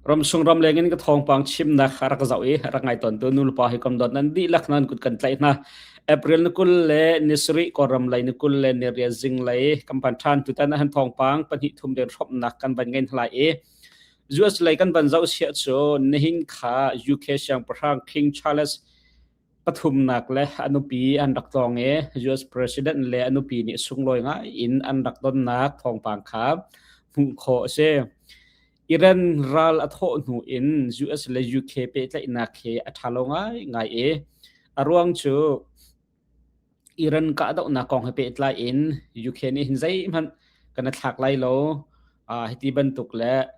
Ramsung ramleng in ka thawngpang chimnak rak zoh i rak ngai tawntu nulepa hi kam dawt nan dihlak nan kut kan tlaih hna. April ni 20 le ni sarih Kawlram lei ni 20 le ni riat zing lei kan van ṭhan. Tutan ah hin thawngpang pahnih thum den hrawmhnak kan van ngei hna lai i US lei kan van zoh siah cu nihin kha UK siangpahrang King Charles pathumnak le a nupi an rak tlawng i US President le a nupi nih sunglawi ngai in an rak donnak thawngpang kha hmuh khawh a si. Iran ral a thawh hnu in US le UK pehtlaihnak hi a ṭha lo ngaingai i a ruang cu Iran kahdohnak kong he pehtlai in UK nih hin zeihmanh kan i thlak lai lo. Hiti bantuk le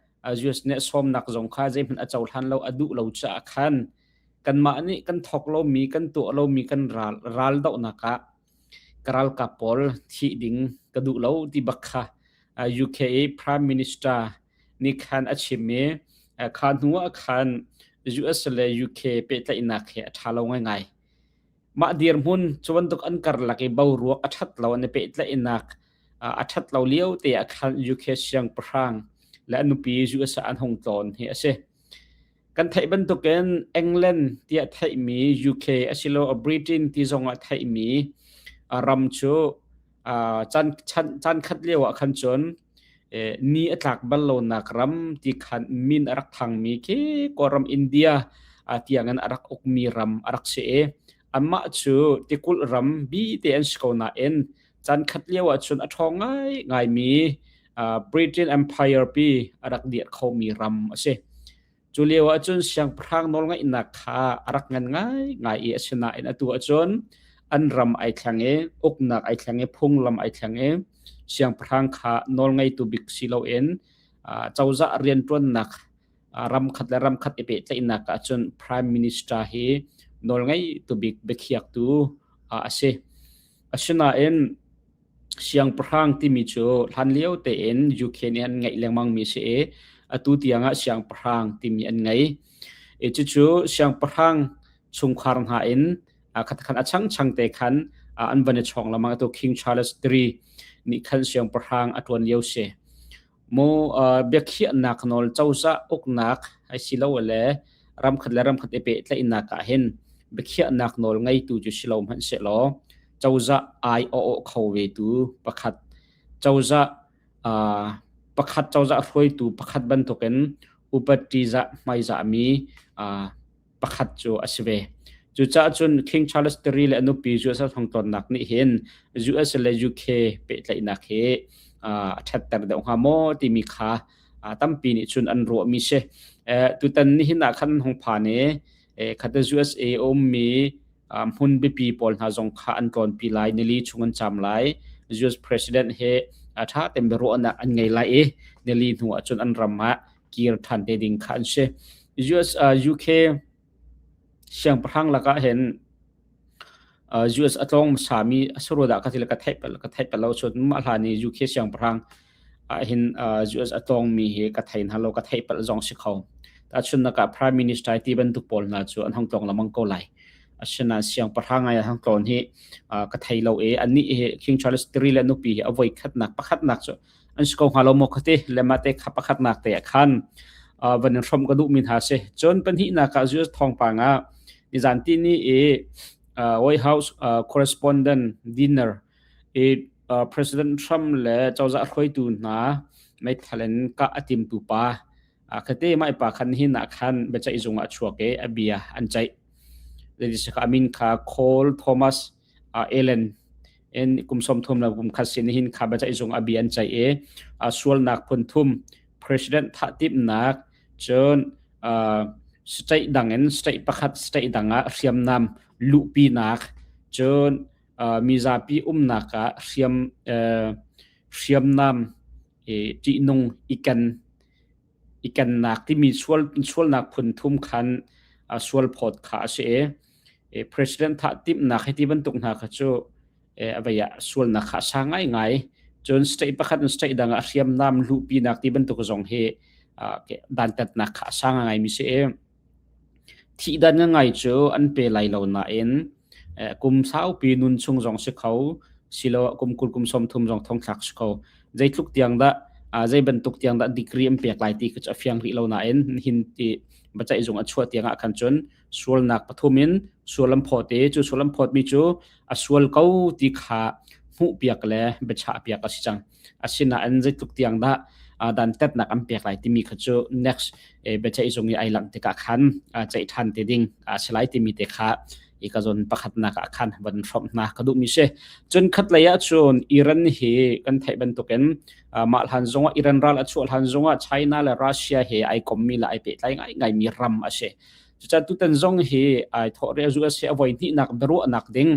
US nih sawmnak zong kha zeihmanh a cohlan lo, a duh lo caah khan kanmah nih kan thawk lomi, kan tuah lomi kan ral, ral dohnak ah ka ralkap pawl thih ding ka duh lo ti bak kha UK i Prime Minister nih khan a chim i kha hnu ah khan US le UK pehtlaihnak hi a ṭha lo ngaingai. Mah dirhmun cu bantuk an karlak i boruak a ṭhat lo an i pehtlaihnak a ṭhat lo lio te ah khan UK siangpahrang le a nupi US ah an hung tlawn hi a si. Kan theih bantukin England tiah theihmi UK asiloah Britain ti zongah theihmi ram cu caan khat lio ah khan cun ni a tlak bal lonak ram ti khan min a rak thangmi khi Kawlram India tiangin a rak ukmi ram a rak si i anmah cu tikulh ram bi te an si ko nain caan khat lio ah cun a ṭhawng ngaingaimi Britain Empire pi a rak dirh khomi ram a si. Cu lio ahcun siangpahrang nawlngaihnak kha a rak ngan ngaingai i asinain atu ahcun an ram ai thleng i uknak ai thleng i phunglam ai thleng i siangpahrang kha nawlngeitu bik si loin cozah rianṭuannak ram khat le ram khat i pehtlaihnak ahcun prime minister hi nawlngeitu bik biakhiaktu a si. Asinain Siangpahrang timi cu hlanlio tein UK nih an ngeih lengmangmi a si i atu tiangah siangpahrang timi an ngei. I cucu siangpahrang chungkhar hna in khatkhan a changchang te khan an van i chawng lengmang. Atu King Charles III nih khan siangpahrang a ṭuan lio si. Mu biakhiahnak nawl cozah uknak asilole ramkhat le ramkhat i pehtlaihnak ah hin biakhiahnak nawl ngeitu cu si lo hmanh sehlaw cozah ai a awh kho vetu pakhat cozah pakhat cozah hruaitu pakhat bantukin upat ṭihzah hmaizahmi pakhat cu a si ve. Cucaah cun King Charles III le a nupi US a thongtlawnnak nih hin US le UK pehtlaihnak hi a ṭhatter deuh hnga maw timi kha tampi nih cun an ruahmi si. Tutan nihin ah khan hung phan i khat USA a ummi hmun biapi pawl hna zong kha an tlawnpi lai, nili chung an caam lai. US President he ṭha tein biaruahnak an ngei lai i nili hnu ah cun an ram ah kir ṭhan te ding kha an si. US UK siangpahrang lakah hin US a tlawng hmasami a si rua dah ka ti le ka theih bal ka theih bal lo cun mah hlan i UK siangpahrang ah hin US a tlawngmi hi ka thei hna lo ka theih palh zong si kho. Tahchunhnak ah Prime Minister ti bantuk pawl hna cu an hong tlawng lengmang ko lai. Asinain siangpahrang ai hang tlawn hi ka thei lo i anih hi King Charles III le nupi hi a voi khatnak pakhatnak cu an si ko hnga lo maw khati le mah te kha pakhatnak te ah khan van in hrawmh ka duhmi hna si. Cun pahnihnak ah US thawngpang ah nizan ti ni i White House correspondent dinner i President Trump le cozah hruaitu hna meithal in kah a timtu pa khate mai pa khan hin ah khan biaceih zung ah chuak i a bia an ceih. Zeiti min kha Cole Thomas Allen in kum 30 le kum khat sin hin kha biaceih zung a bia an ceih i sualnak phun thum president thah timhnak cun state dang in state pakhat state dang ah hriamnam luhpinak cun mizapi umnak ah hriam hriamnam ṭihnung i ken i kennak timi sual sualnak phun thum khan sual phawt kha a si i president thah timhnak hiti bantuk hna kha cu a vei ah sualnak kha a sang ngaingai. Cun state pakhat in state dang ah hriamnam luhpinak ti bantuk zong hi dantatnak kha a sang ngaimi si i Thihdan ngai cu an pe lai lo nain kum saupi nun chung zong si kho, siloah kum 20 kum 30 zong thongthlak si kho. Zeitluk tiang dah Zei bantuk tiang dah degree an pek lai ti khi cu a fiang rih lo nain hin ti biaceih zung a chuah tiang ah khan cun sualnak pathum in sual an phawt i cu sual an phawtmi cu a sual ko ti kha hmuhpiak le biachahpiak a si cang. Asinain zeitluk tiang dah dantatnak an pek lai timi kha cu next biaceih zung i ai langh tikah khan ceih ṭhan te ding a si lai timi te kha i ka zawn pakhatnak ah khan van hrawmh hna ka duhmi si. Cun khatlei ah cun Iran hi kan theih bantukin mah hlan zongah Iran ral a chuah hlan zongah China le Russia he ai kommi le ai pehtlai ngaingaimi ram a si. Cucaah tutan zong hi ai thawh re zu a si a voi hnihnak biaruahnak ding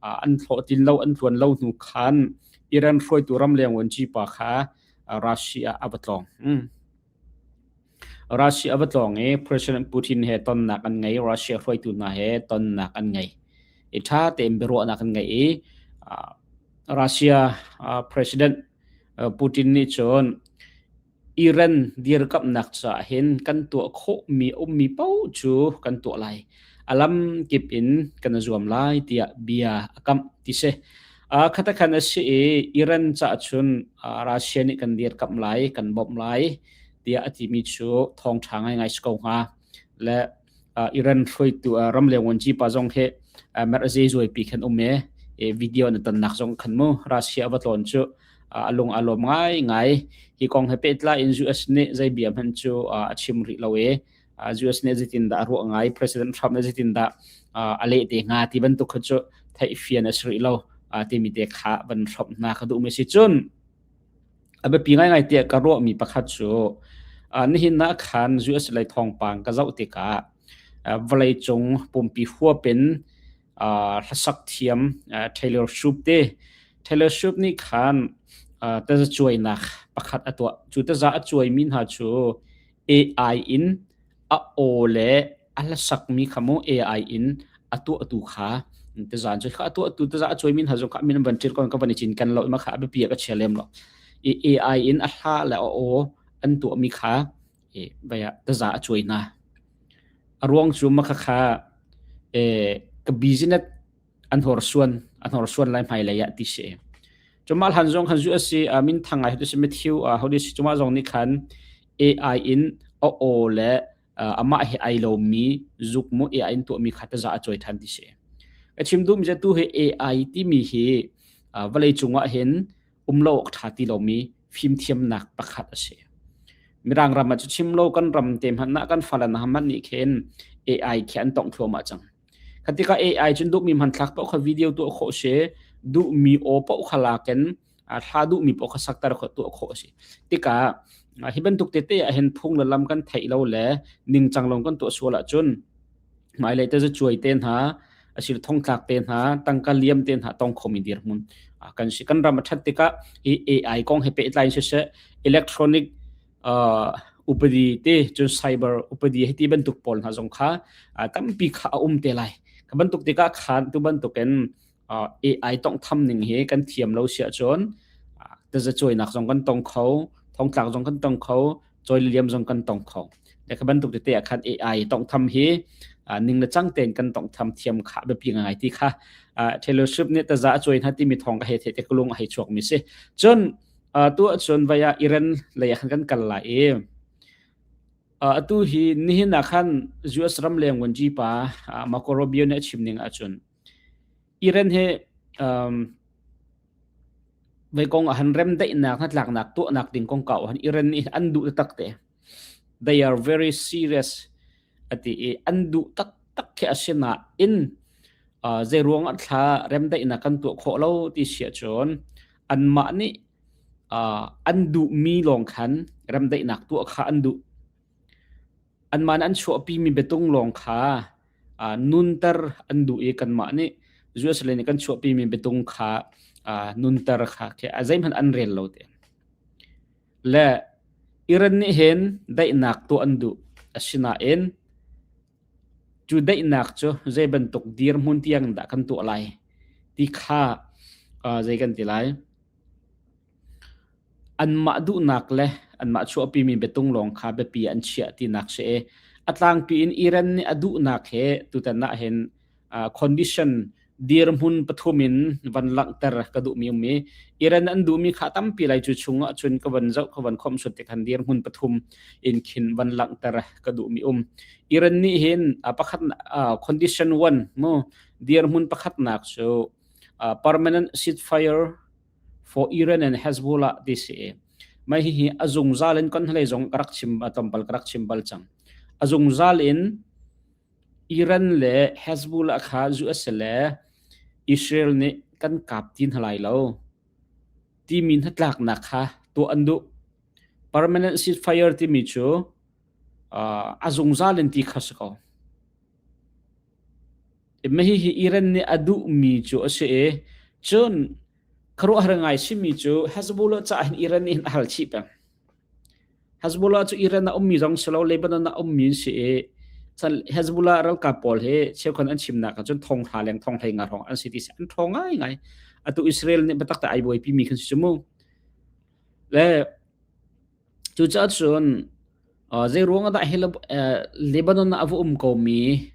an thlawhtlin lo an tluan lo hnu khan Iran hruaitu ramleng vuanci pa kha Russia a va tlawng. Russia a va tlawng i President Putin he tonnak an ngei, Russia hruaitu hna he tonnak an ngei. I ṭha tein biaruahnak an ngei i Russia President Putin nih cun Iran dirkamhnak caah hin kan tuah khawhmi a ummi paoh cu kan tuah lai. A lam kip in kan i zuam lai tiah bia a kamh ti si. Khatakhan a si i Iran caah cun Russia nih kan dirkamh lai, kan bawmh lai tiah a timi cu thawngṭha ngaingai si ko hnga. Le Iran hruaitu ramleng vuanci pa zong hi merh zeizuaipi khan um i video na tonnak zong khan mu Russia a va tlawn cu a lung a lawm ngaingai. Hi kong he pehtlai in US nih zei bia hmanh cu a chim rih lo i US nih zeitindah a ruah ngai, President Trump nih zeitindah a leh te hnga ti bantuk kha cu theih fian a si rih lo timi te kha van hrawmh hna ka duhmi si. Cun a biapi ngaingai tiah ka ruahmi pakhat cu nihin ah khan US lei thawngpang ka zoh tikah vawleicung pumpi huap in hlasak thiam Taylor Swift te Taylor Swift nih khan tazacuainak pakhat a tuah. Cu taza a cuaimi hna cu AI in a aw le a hlasakmi kha mu AI in a tuahtu kha tazan cu kha a tuahtu taza a cuaimi hna zong kha min van ṭil kon ka van i cinken lo ma kha a biapi ah ka chia lem lo. I AI in a hla le a aw an tuahmi kha vai ah taza a cuai hna. A ruang cu maka kha ka business an horsuan an horsuan lai hmailei ah ti si. Cuma hlan zong khan zu a si min thang ngai si Matthew hodi si cuma zong nih khan AI in a aw le amah he ai lomi zuk mu AI in tuahmi kha taza a cuai than ti si. Ka chim duhmi cu tu hi AI timi hi vawlei cungah hin um lo awk ṭha ti lomi fimthiamnak pakhat a si. Mirang ram ah cu chim lo kan ram te hmanh ah kan fale hna hmanh nih khin AI khi an tongh thluahmah cang. Kha tikah AI cun duhmi hmanthlak paoh kha video tuah khawh si, duhmi aw paoh kha lak in hla duhmi paoh kha sakter khawh tuah khawh a si. Tikah hi bantuk tete ah hin phung le lam kan theih lo le ningcang lo kan tuah sual ahcun hmailei te cuai te hna asil thongtlak te hna tangka liam te hna tong khomi dirhmun kan si kan ram a that tikah hi AI kong he pehtlai in siseh electronic upadi te cun cyber upadi hei ti bantuk pawl hna zong kha tampi kha a um te lai ka bantuk tikah khan tu bantukin AI tonghtham ning hi kan thiam lo si ahcun tazacuainak zong kan tong kho thongtlak zong kan tong kho cawiliam zong kan tong kho le kha bantuk tete ah khan AI tonghtham hi ning le cang tein kan tonghtham thiam kha biapi ngai ti kha Taylor Swift nih taza a cuai hna timi thawng ka hei theih te ka lung a hei chuak mi si cun tu ahcun vai ah Iran lei ah khan kan kal lai i atu hi nihin ah khan US ramleng vuanci pa Marco Rubio nih a chim ning ahcun Iran hi Voi kong ah han remdaihnak hnatlaknak tuahnak ding kongkau ah han Iran nih an duh taktak te. They are very serious ati i an duh taktak khi a si nain zeiruang ah thla remdaihnak kan tuah khawh lo ti si ahcun anmah nih an duhmi lawng khan remdaihnak tuah kha an duh. Anmah nih an chuahpimi biatung lawng kha nunter an duh i kanmah nih US lei nih kan chuahpimi biatung kha nunter kha khi zeihmanh an rel lo te. Le Iran nih hin daihnak tuah an duh. Asinain cu daihnak cu zei bantuk dirhmun tiang dah kan tuah lai ti kha zei kan ti lai. Anmah duhnak le anmah chuahpimi biatung lawng kha biapi an chiah tinak si i a tlangpi in Iran nih a duhnak he tutan ah hin condition Dirhmun pathum in van langhter ka duhmi um i Iran an duhmi kha tampi lai cu chungah cun ka van zoh ka van khomhsut tik han dirhmun pathum in khin van langhter ka duhmi um. Iran nih hin pakhat condition one mu dirhmun pakhatnak cu permanent ceasefire for Iran and Hezbollah ti si. Mai hihi a zungzal in kan hlei zong ka rak chim tlawmpal ka rak chim bal cang. A zungzal in Iran le Hezbollah kha US le Israel nih kan kap ti hna lai lo timi hnatlaknak kha tuah an duh. Permanent ceasefire timi cu a zungzal in ti kha si ko. Hihi Iran nih a duhmi cu a si i cun khuaruahhar ngai simi cu Hezbollah caah hin Iran nih hin a hal chih peng. Hezbollah cu Iran ah ummi zong si lo Lebanon ah ummi an si i Hezbollah ralkap pawl hi cheukhat an chimnak ah cun thong hra leng thong hlei nga hrawng an si ti si an ṭhawng ngaingai. Atu Israel nih biatak te ai buaipi mi khan si cu mu. Le cucaah cun zei ruang ah dah hi Lebanon ah a va um komi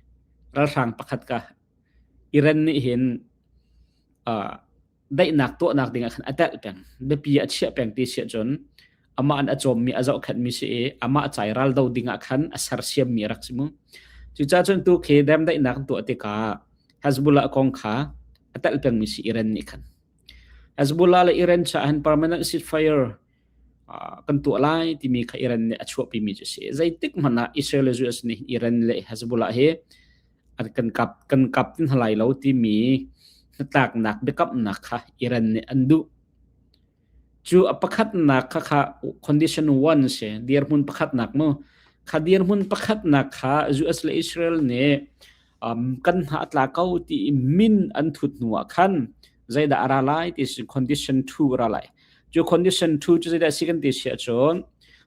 ralhrang pakhat ka Iran nih hin daihnak tuahnak ding ah khan a telh peng. Biapi a chiah peng ti si ahcun amah an a cawmmi a zohkhenhmi si i amah cai raldo ding ah khan a sersiammi a rak si mu. Cucaah cun tu khi remdaihnak an tuah tikah Hezbollah kong kha a telh pengmi si Iran nih khan. Hezbollah le Iran caah hin permanent ceasefire kan tuah lai timi kha Iran nih a chuahpimi cu si. Zeitik hmanh ah Israel le US nih Iran le Hezbollah hi an kan kap kan kap tin lai lo timi hnatlaknak biakamnak kha Iran nih an duh. Cu a pakhatnak kha kha condition one si dirhmun pakhatnak mu kha dirhmun pakhatnak kha US le Israel nih um, kan hna a tla ko ti min an thut hnu ah khan zeidah a ra lai ti si condition two a ra lai. Cu condition two cu zeidah si kan ti si ahcun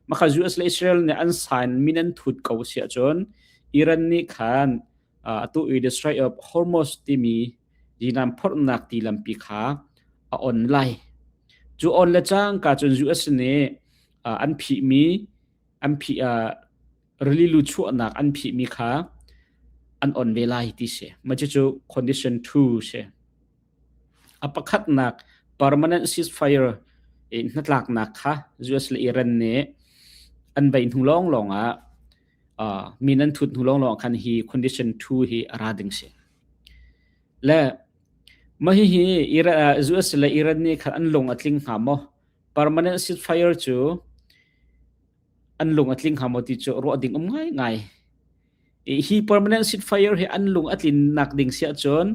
makha US le Israel nih an sign min an thut ko si ahcun Iran nih khan atu i the Strait of Hormuz timi zinam phorhnak ti lampi kha a on lai. Cu on le cangka cun US nih an phihmi an phih rili lu chuahnak an phihmi kha an on ve lai ti si. Mah cucu condition 2 si. A pakhatnak permanent ceasefire i hnatlaknak kha US le Iran nih an vei hnu lawnglawng ah min an thut hnu lawnglawng khan hi condition 2 hi a ra ding si. Le mah hihi US le Iran nih khan an lung a tling hnga maw? Permanent ceasefire cu an lung a tling hnga maw ti cu ruah ding um ngaingai. Hi permanent ceasefire hi an lung a tlinnak ding si ahcun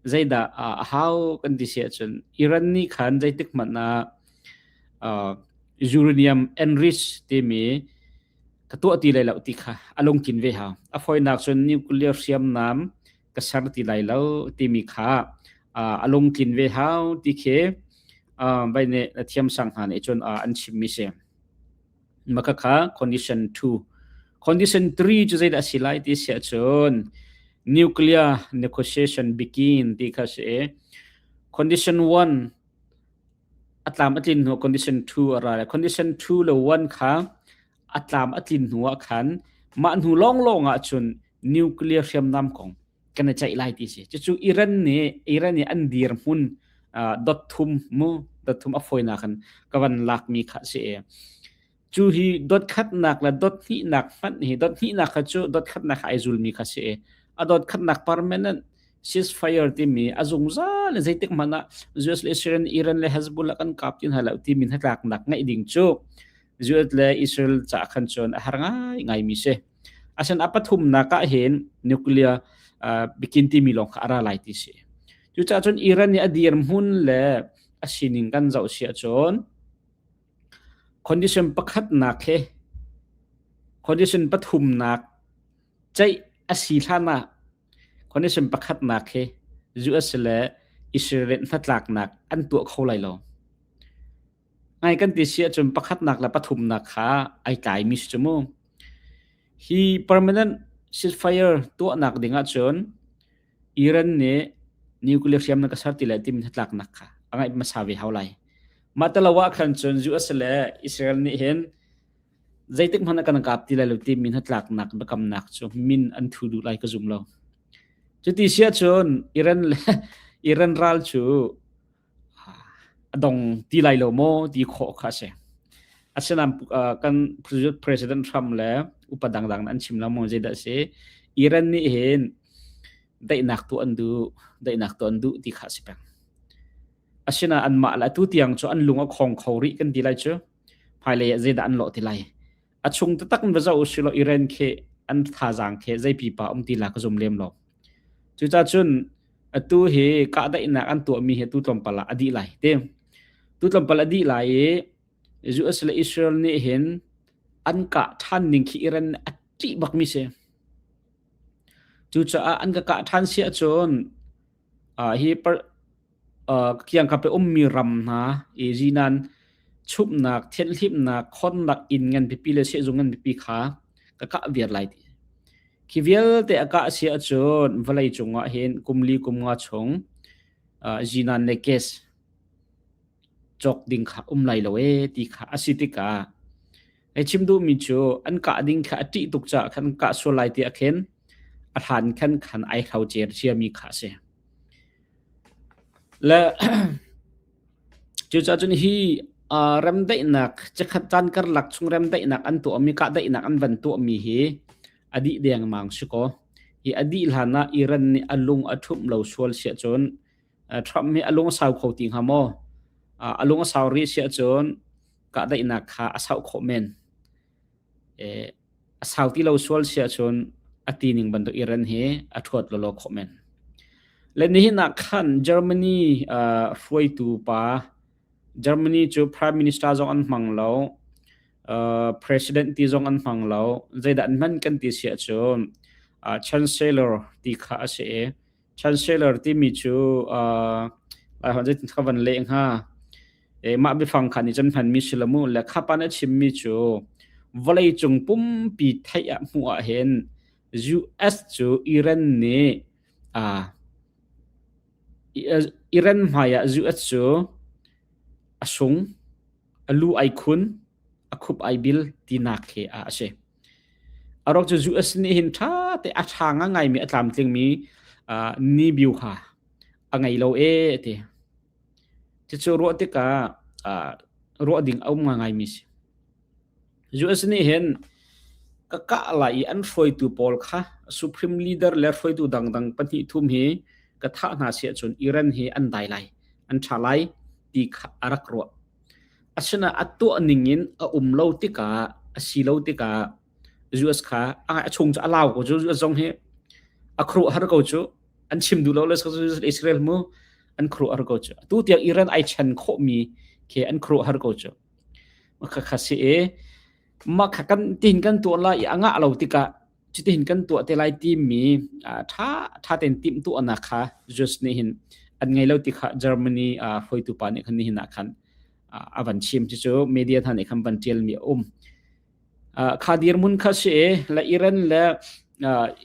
zeidah a hau kan ti si ahcun Iran nih khan zeitik hmanh ah uranium enrich timi ka tuah ti lai lo ti kha a lungthin ve hau. A fawinak cun nuclear hriamnam ka ser ti lai lo timi kha a lungtlin ve hau ti khi vai nih na thiamsang hna nih cun an chimmi si. Maka kha condition 2. Condition 3 cu zeidah a si lai ti si ahcun nuclear negotiation begin ti kha si. Condition 1 a tlam a tlin hnu condition 2 a ra le condition 2 le 1 kha a tlam a tlin hnu ah khan mah hnu lawnglawng ah cun nuclear hriamnam kong kan i ceih lai ti si. Cucu Iran nih Iran nih an dirhmun dot thum mu dot thum a fawinak in ka van lakmi kha si i cu hi dot khatnak le dot hnihnak hmanh hi dot hnihnak kha cu dot khatnak ai zulmi kha si i a dot khatnak permanent ceasefire timi a zungzal in zeitik hmanh ah US le Israel Iran le Hezbollah kan kap ti hna lo timi hnatlaknak ngeih ding cu US le Israel ca khan cun a har ngai ngai mi si. Asan a pathumnak ah hin nuclear bikin timi lawng kha a ra lai ti si. Cucaah cun Iran nih a dirhmun le a sining kan zoh si ahcun condition pakhatnak he condition pathumnak ceih a si hlan ah condition pakhatnak he US le Israel hnatlaknak an tuah kho lai lo. Ngai kan ti si ahcun pakhatnak le pathumnak kha ai tlaimi si cu mu. Hi permanent ceasefire tuahnak ding ahcun Iran nih nuclear hriamnam ka ser ti lai timi hnatlaknak kha a ngaih hmasa ve hau lai. Mah talo ah khan cun US le Israel nih hin zeitik hmanh ah kan kap ti lai lo timi hnatlaknak biakamnak cu min an thu duh lai ka zum lo. Cuti si ahcun Iran le Iran ral cu a dong ti lai lo maw ti khawh kha a si. Asinain kan President Trump le upa dangdang an chim lengmang zeidah a si. Iran nih hin daihnak tuah an duh, daihnak tuah an duh ti kha a si peng. Asinain anmah le atu tiang cu an lung a khong kho rih kan ti lai cu. Hmailei ah zeidah an lawh ti lai. A chung taktak in va zoh usih law Iran khi an thazaang khi zei pipa um ti la ka zum lem lo. Cucaah cun atu hi kahdaihnak an tuahmi hi tu tlawmpal ah a dih lai ti. Tu tlawmpal a dih lai i US le Israel nih hin an kah ṭhan ning khi Iran nih a ṭih bakmi si. Cucaah an ka kah ṭhan si ahcun hi kiangkap i ummi ram hna i zinan chumhnak, thianhhlimhnak, khonnak inn ngan pipi le sehzung ngan pipi kha ka kah viar lai ti. Khi vialte a kah si ahcun vawlei cungah hin kum li kum nga chung zinan le gas cawk ding kha um lai lo ee ti kha a si tikah hei chim duhmi cu an kah ding kha a ṭih tuk caah khan kah sual lai ti ah khin a hlan khan khan ai hrocer ciami kha a si. Le cucaah cun hi remdaihnak chikkhat caan karlak chung remdaihnak an tuahmi kahdaihnak an van tuahmi hi a dih dengmang si kaw hi a dih hlan ah Iran nih a lung a ṭhumh lo sual siah cun Trump hi a lung a sau kho ti hnga maw? A lung a sau rih siah cun kahdaihnak kha a sauh khawh men. A sau ti lo sual si ahcun a ti ning bantuk Iran hi a ṭhuat lawlaw khawh men. Le nihin ah khan Germany hruaitu pa Germany cu Prime Minister zong an hmang lo, President ti zong an hmang lo. Zeidah an hman kan ti si ahcun Chancellor ti kha a si i Chancellor timi cu Laiholh zeitin ka van leh hnga? Mah biafang kha nih cun hmanmi si lo mu. Le khapa nih a chimmi cu vawleicung pumpi theih ah hmuh ah hin US cu Iran nih Iran hmai ah US cu a sung, a lu ai khun, a khup ai bil tinak khi a si. A ruak cu US nih hin ṭha te a ṭha ngaingaimi a tlamtlingmi ni biu kha a ngei lo ee ti. Cucu ruah tikah ruah ding a um ngaingaimi si. US nih hin ka kah lai i an hruaitu pawl kha Supreme Leader le hruaitu dangdang pahnih thum hi ka thah hna si ahcun Iran hi an dai lai, an ṭha lai ti kha a rak ruah. Asinain a tuah ning in a um lo tikah a si lo tikah US kha a chung cu a lau ko cu US zong hi a khuaruahhar ko cu an chim duh lo le Israel mu an khuaruahhar ko cu atu tiang Iran ai chan khawhmi khi an khuaruahhar ko cu kha kha si i mah kha kan tin kan tuah lai i a ngah lo tikah Cutihin kan tuah te lai timi ṭha ṭha tein timhtuahnak kha Jews nih hin an ngei lo ti kha Germany hruaitu pa nih khan nihin ah khan a van chim. Cucu media hna nih khan van ṭialmi a um. Kha dirhmun kha si i le Iran le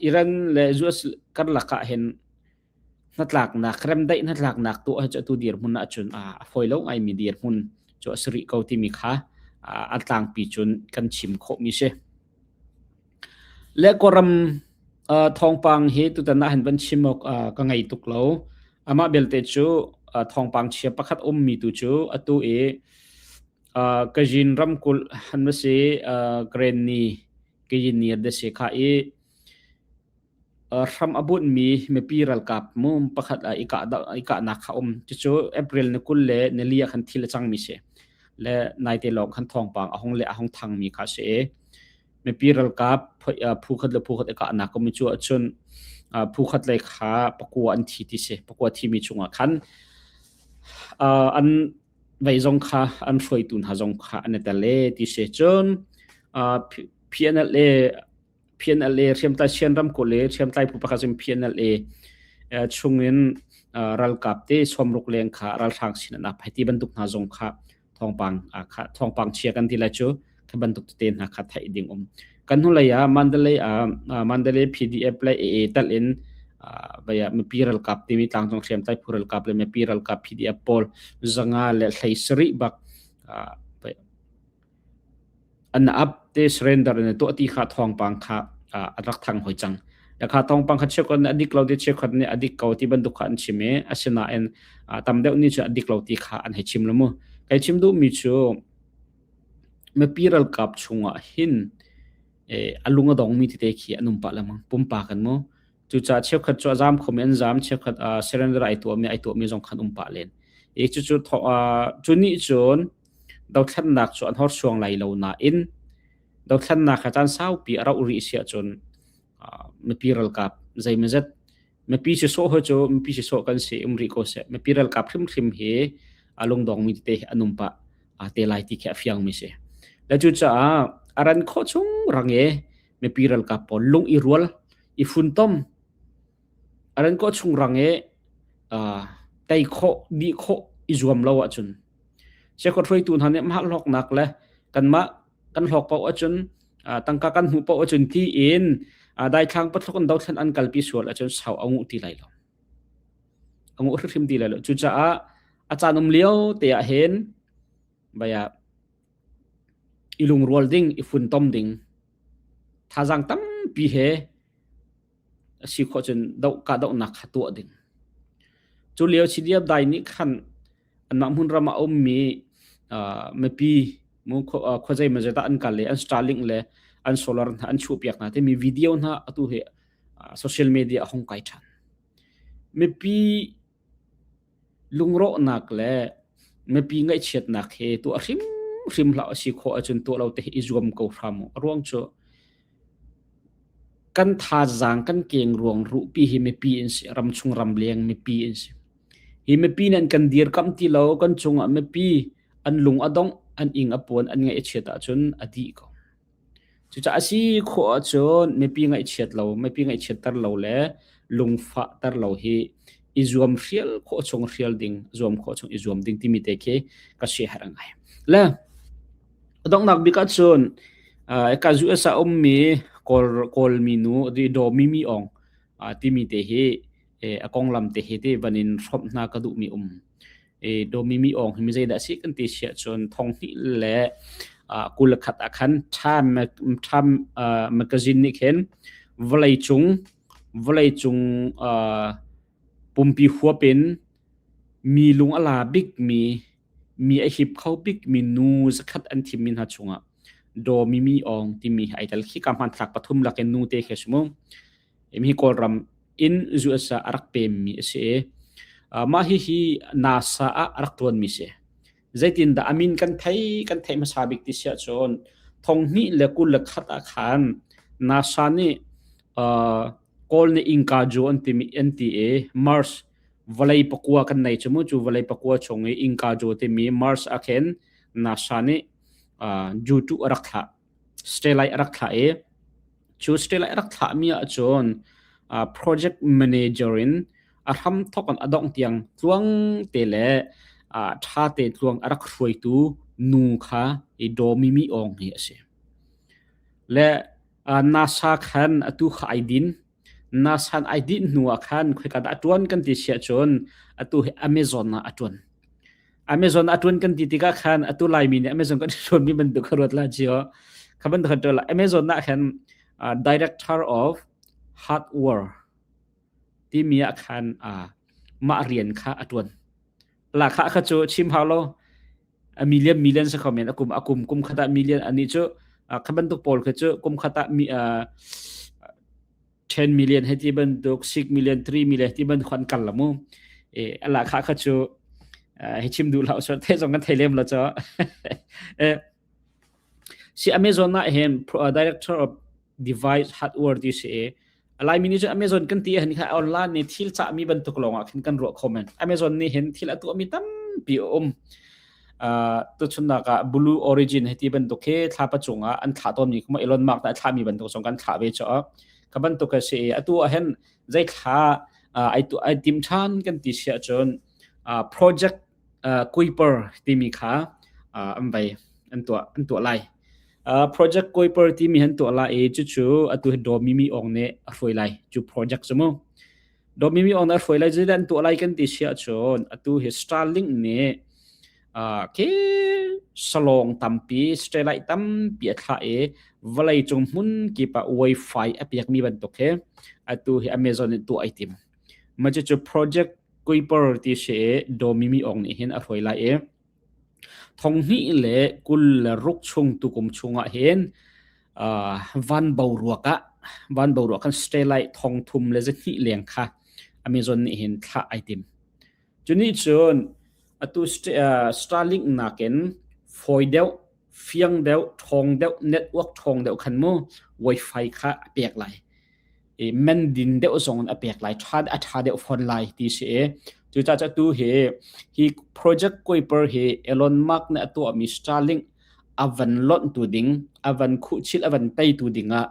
Iran le US karlak ah hin hnatlaknak remdaih hnatlaknak tuah hi cu atu dirhmun ahcun a fawi lo ngaimi dirhmun cu a si rih ko timi kha a tlangpi cun kan chim khawhmi si. Le Kawlram thawngpang hi tutan ah hin van chim awk ka ngei tuk lo. Amah belte cu thawngpang chia pakhat ummi tu cu atu i Kazin ramkulh han va si Granny Kayinni de si kha i Hram a bunhmi mipi ralkap mu pakhat ah i kahnak kha um. Cucu April ni 20 le nili ah khan thil a cangmi si. Le naite lawng khan thawngpang a hung le a hung thangmi kha a si i mipi ralkap phu khat le phu khat i kahnak um cu ahcun phu khat lei kha pakua an thi ti si. Pakua thimi chungah khan an vei zong kha an hruaitu hna zong kha an i tel e ti si. Cun PNLA PNLA hriamtlai Sian ramkulh i hriamtlai phu pakhat in PNLA chungin ralkap te sawmruk leng kha ralhrang sin an ap hei ti bantuk hna zong kha thawngpang kha thawngpang chia kan ti lai cu kha bantuk tete hna kha theih ding um kan hnulei ah Mandalay ah Mandalay PDF le AA tal in vaya mipi ralkap timi tlangcung hriamtlai phu ralkap le mipi ralkap PDF pawl zanga le hlei sarih bak An ap te surrender in tuah ti kha thawngpang kha a rak thang hoi cang. Kha thawngpang kha cheukhat nih a dik lo ti cheukhat nih a dik ko ti bantuk kha an chim i asinain tam deuh nih cun a dik lo ti kha an hei chim lo mu. Kai chim duhmi cu mipi ralkap chungah hin a lung a dongmi tete khi an um pah lengmang pumpak in mu. Cucaah cheukhat cu a zaam khomi an zaam, cheukhat surrender ai tuahmi ai tuahmi zong khan um pah len. I cucu cu nih cun dothlennak cu an horsuang lai lo nain dothlennak kha caan saupi a rauh rih si ahcun mipi ralkap zeimawzat mipi sisawh hi cu mipi sisawh kan si um rih ko seh mipi ralkap hrimhrim hi a lungdongmi tete hi an um pah te lai ti khi a fiangmi si. Le cucaah a ran khawh chung rang i mipi ralkap pawl lung i rual i funtom a ran khawh chung rang i tei khawh dih khawh i zuam lo ahcun Siakhua hruaitu hna nih mah hlawknak le kanmah kan hlawk paoh ahcun tangka kan hmuh paoh ahcun tiin daithlang pathluk in dothlen an kalpi sual ahcun sau a nguh ti lai lo. A nguh hrimhrim ti lai lo. Cucaah a caan um lio te ah hin baya i lungrual ding, i funtom ding, thazaang tampi he a si khawh cun doh kahdohnak kha tuah ding. Cu lio CDF dai nih khan anmah hmunram ah a ummi mipi khuazei maw zeidah an kal i an Starlink le an solar hna an chuahpiak hna timi video hna atu hi social media a hung kai ṭhan. Mipi lungrawhnak le mipi ngaihchiatnak hi tuah hrimhrim hlah a si khawh ahcun tuah lo te hi i zuam ko hram u. A ruang cu kan thazaang kan keng ruang ruhpi hi mipi an si, ramchung ramleng mipi an si. Hi mipi nih an kan dirkamh ti lo, kan cungah mipi an lung a dongh, an ing a puan, an ngaih a chiat ahcun a dih ko. Cucaah a si khawh ahcun mipi ngaihchiat lo, mipi ngaihchiatter lo le lungfahter lo hi i zuam hrial khawh chung hrial ding, zuam khawh chung i zuam ding timi te khi ka siaherh ngai. Le a donghnak bik ahcun ka US ah ummi Kawl Kawlmi nu Daw Mimi Aung timi te hi a konglam te hi te van in hrawmh hna ka duhmi um. Dawmi mi awng hi mi zeidah a si kan ti si ahcun thong hnih le 21 ah khan Time, Time magazine nih khin vawleicung vawleicung pumpi huap in mi lung a la bikmi mi a hip kho bikmi nu zakhat an thimmi hna chungah Dawmi mi awng timi hi ai tel. Khi ka hmanthlak pathum lakin nu te khi a si mu. Hi Kawlram in US ah a rak pemmi a si i mah hihi NASA ah a rak ṭuanmi si. Zeitindah a min kan thei kan theih hmasa bik ti si ahcun thong hnih le 21 ah khan NASA nih Kawl nih Inka Ju an timi an ti i Mars vawlei pakua kan nei cu mu cu vawlei pakua chung i Inka Ju timi Mars ah khin NASA nih Ju tu a rak thlah. Satellite a rak thlah i cu satellite a rak thlahmi ahcun project manager in a hramthawk in a dongh tiang tluang te le ṭha te tluang a rak hruaitu nu kha i Daw Mimi Aung hi a si. Le NASA khan atu kha ai din. NASA ai din hnu ah khan khoika dah a ṭuan kan ti si ahcun atu hi Amazon ah a ṭuan. Amazon a ṭuan kan ti tikah khan atu Laimi nih Amazon kan ṭuanmi bantuk kha ruat la cio. Kha bantuk khan ṭuan la. Amazon ah khan Director of Hardware timi ah khan mah rian kha a ṭuan. La kha kha cu chim hau lo. A million million si kho men a kum a kum kum khat ah million ani cu kha bantuk pawl kha cu kum khat ah mi 10 million hei ti bantuk 6 million 3 million ti bantuk an kal la mu e ala kha kha chu hi chim duh lo so the zong kan thei lem lo cho si Amazon na hen director of device hardware ti si Lai mi nih cun Amazon kan ti han kha online ni thil cha mi bantuk lawng ah khin kan ruah kho men Amazon nih hin thil a tuah mi tampi a um tuchunnak ah Blue Origin hei ti bantuk khi thlapa cungah an thlah tawnmi kuma Elon Musk nih a thlahmi bantuk zong kan thlah ve cho ka bantuk a si i atu ah hin zei thla ai tu ai tim ṭhan kan ti si ahcun project Kuiper timi kha an vai an tuah an tuah lai project Kuiper timi han tuah lai i cucu atu hi Dawmi Mi Ong nih a hruai lai cu project cu mu Dawmi Mi Ong nih a hruai lai zeidah an tuah lai kan ti si ahcun atu hi Starlink nih Khi salawng tampi, satellite tampi a thlah i vawleicung hmun kip ah Wi-Fi a pekmi bantuk hi atu hi Amazon nih tuah ai tim. Mah cucu Project Kuiper ti si i Daw Mi Mi Aung nih hin a hruai lai i 2026 chung tukum chungah hin van boruak ah van boruak khan satellite 3200 leng kha Amazon nih hin thlah ai tim. Cu nih cun atu Starlink nakin fawi deuh, fiang deuh, ṭhawng deuh, network ṭhawng deuh khan mu Wi-Fi kha a pek lai. I man din deuh zong in a pek lai, ṭha a ṭha deuh fawn lai ti si i cucaah cu atu hi hi Project Kuiper hi Elon Musk nih a tuahmi Starlink a van lonhtu ding, a van khuhchilh, a van teitu ding ah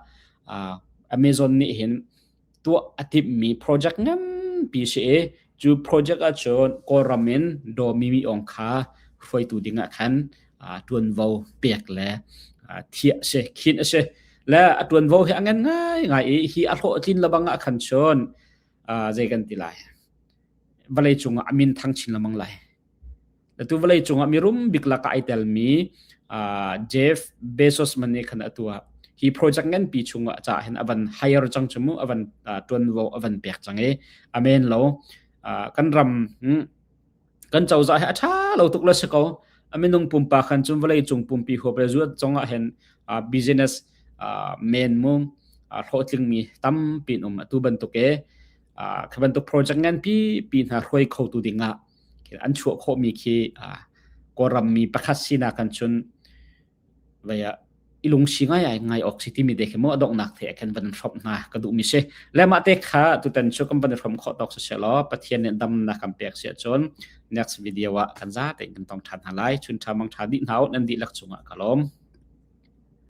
Amazon nih hin tuah a timhmi project nganpi si i cu project ahcun Kawlram in Daw Mi Mi Aung kha hruaitu ding ah khan ṭuanvo pek le thiah a si, khinh a si. Le a ṭuanvo hi a ngan ngaingai i hi a hlawhtlin lebang ah khan cun zei kan ti lai, vawleicung ah a min thang chin lengmang lai. Atu vawleicung ah mirum bik lakah ai telmi Jeff Bezos man nih khan atu ah hi project nganpi chungah ca hin a van hire cang cu mu a van tuanvo a van pek cang i amen lo kan ram kan cozah hi a tha lo tuk le si ko a minung pumpak khan cun vawleicung pumpi huap le zuat zong ah hin business men mu hlawhtlingmi tampi um atu bantuk e kha bantuk project nganpi pi hna hruai kho tu ding ah an chuah khawhmi khi Kawlram mi pakhat sinak kan cun vei ah i lungsi ngai ai ngai awk si timi te khi mu a donghnak the khan van hrawm hna ka duhmi si le mah te kha tutan cu kan van hrawm khawh tawk si law Pathian nih damnak kan pek si ahcun next video ah kan za tein kan tong ṭhan hna lai chun ṭha mang ṭha dih hna u nan dihlak cungah ka lawm.